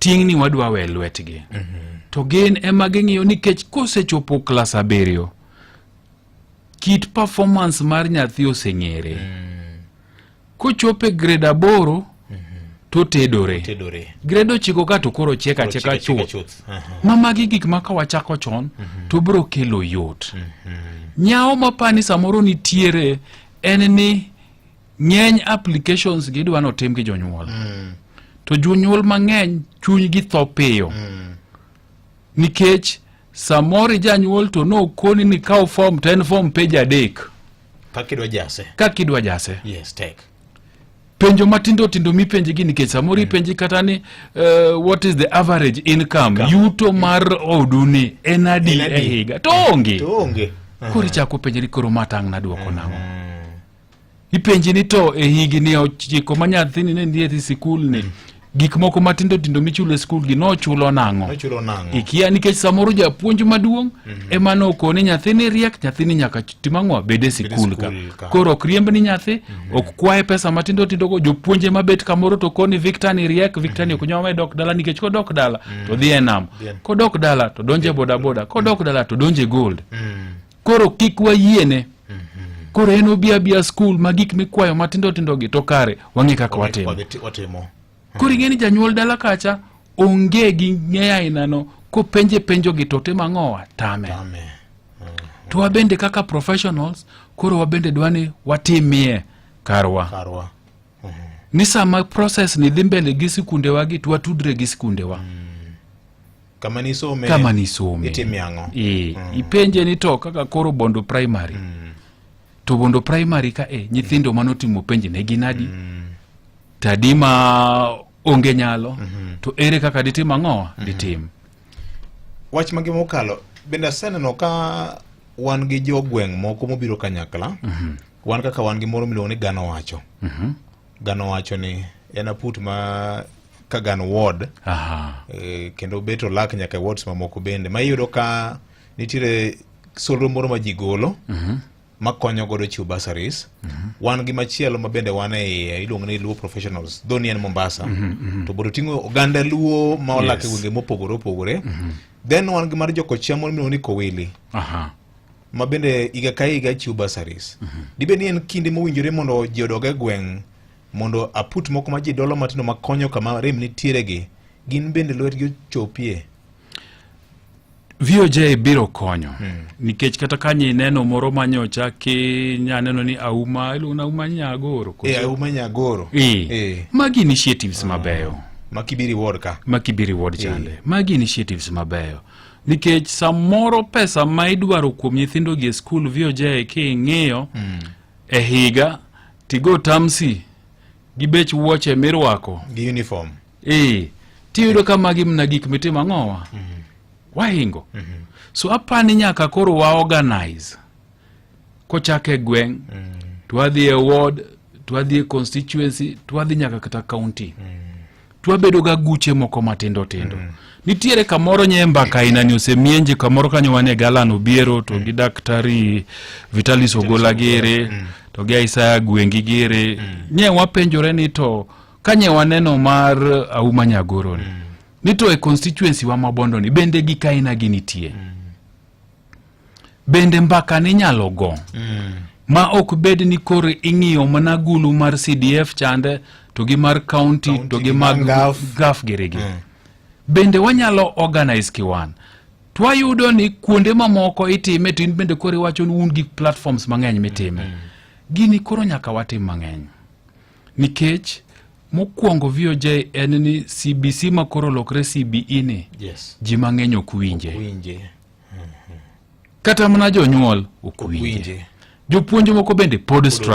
Ting'ni wadwa we lwetgi. To gin ema ging'iyo, nikech kosechopo klas 7, kit performance mar nyathi oseng'ere. Kochopo e grade 8 to tedore. Tedore. Grade 9 ka to koro chiek achieka Chiek chuth. Chuth. Aha. Ma magi gik ma ka wachako chon to biro kelo yot. Nyawo mapani samoro nitiere en ni ng'eny applications gi idwa notim gi jonyuol, to jonyuol mang'eny chunygi tho piyo, nikech samoro ijanyuol to nokoni ni kaw form to en form page 3. Kaka idwa jase. Kaka idwa jase. Yes, tek. Penjo matindo tindo mipenji gi, nikech samoro ipenji kata ni what is the average income, yuto mar odu ni en adi En adi? e higa, to onge. To onge. Koro ichako penjri, koro matang' naduoko nang'o? Ipenji ni to e higni 9 ma nyathini ne nitie e sikul ni, gik moko matindo tindo michulo e skul gi nochulo nang'o? Nochulo nang'o? Ikia, nikech samoro japuonj maduong' ema nokoni nyathini riek, nyathini nyaka tim ang'o, bed e sikul ka. Sikul ka. Koro ok riemb ni nyathi, ok kwaye pesa matindo tindo go. Jopuonje mabet kamoro to koni Victor ni riek, Victor ni ok nyal dok dala, nikech kodok dala to dhi e nam, kodok dala to donje bodaboda, kodok dala to donje gold. Koro kik wayiene. Koro en obi abia skul ma gik mikwayo matindo tindo gi to kare wang'e kaka watimo. Watimo. Koro ing'e ni janyuol dala kacha onge gi ng'eyo ainano, kopenje penjo gi to timo ang'owa tame. Tame. To wabende kaka professionals, koro wabende dwa ni watimie karwa. Karwa. Ni sama process ni dhi mbele gi sikundewa gi, to watudre gi sikundewa. Kama nisome. Kama nisome. Itime ang'o? E, ipenje ni to kaka koro Bondo Primary, to Bondo Primary ka e nyithindo manotimo penj ne gin adi, to adi ma onge nyalo, to ere kaka ditim ang'owa ditim. Wach mangima mokalo bende aseneno ka wan gi jogweng' moko mobiro kanyakla. Wan kaka wan gi moro miluongo ni Gano Wacho. Gano Wacho ni en aput ma Kagan Ward. Kendo bet olak nyaka e wards mamoko bende, ma iyudo ka nitiere solro moro ma ji golo makonyo godo chiwo bursaries. Wan gi machielo ma bende wan e iye, iluongo ni Luo Professionals, dho ni en Mombasa, to bodo ting'o oganda Luo ma olak e gwenge mopogore opogore. Then wan gi mar jokochia moro miluongo ni Kowili, ma bende higa ka higa chiwo bursaries. Dibed ni en kinde mowinjore mondo ji odog e gweng' mondo aput moko ma ji dolo matindo makonyo kama rem nitiere gi gin bende lwetgi ochopie? VOJ biro konyo, nikech kata ka ineno moro manyocha ki nyaneno ni Auma, iluongo ni Auma Nyagoro koso? E, Auma Nyagoro. Magi initiatives mabeyo. Ma Kibiri Ward ka. Ma Kibiri Ward chande. Magi initiatives mabeyo, nikech samoro pesa ma idwaro kuom nyithindo gi e skul, VOJ, king'iyo e higa tigo tamsi gi bech wuoche mirwako gi uniform. Tiyudo ka magi mna gik mitimo ang'owa wahingo. So apani nyaka koro wa organize kochak e gweng', to wadhi e ward, to wadhi e constituency, to wadhi nyaka kata county, to wabedo ga guche moko matindo tindo. Nitiere kamoro nye mbaka aina ni osemienje kamoro kanyo, wan e Galan Obiero to gi Daktari Vitalis Ogola gere to gi Isaya Gwengi gere, nye wapenjore ni to kanye waneno mar Auma Nyagoro ni to e constituency wa Mabondo ni bende gik aina gi nitie? Bende mbaka ni nyalo go ma ok bed ni koro ing'iyo mana gulu mar CDF chande to gi mar county, County to gi gi mag mar GAF. GAF girigi. Bende wanyalo organize kiwan to wayudo ni kuonde mamoko itime, to in bende koro iwacho ni un gi platforms mang'eny mitime. Gini koro nyaka watim mang'eny, nikech mokwongo, VOJ, en ni CBC ma koro olokre CBE ni ji mang'eny ok winje. Winje. Kata mana jonyuol ok winje. Winje. Jopuonj moko bende pod struggle.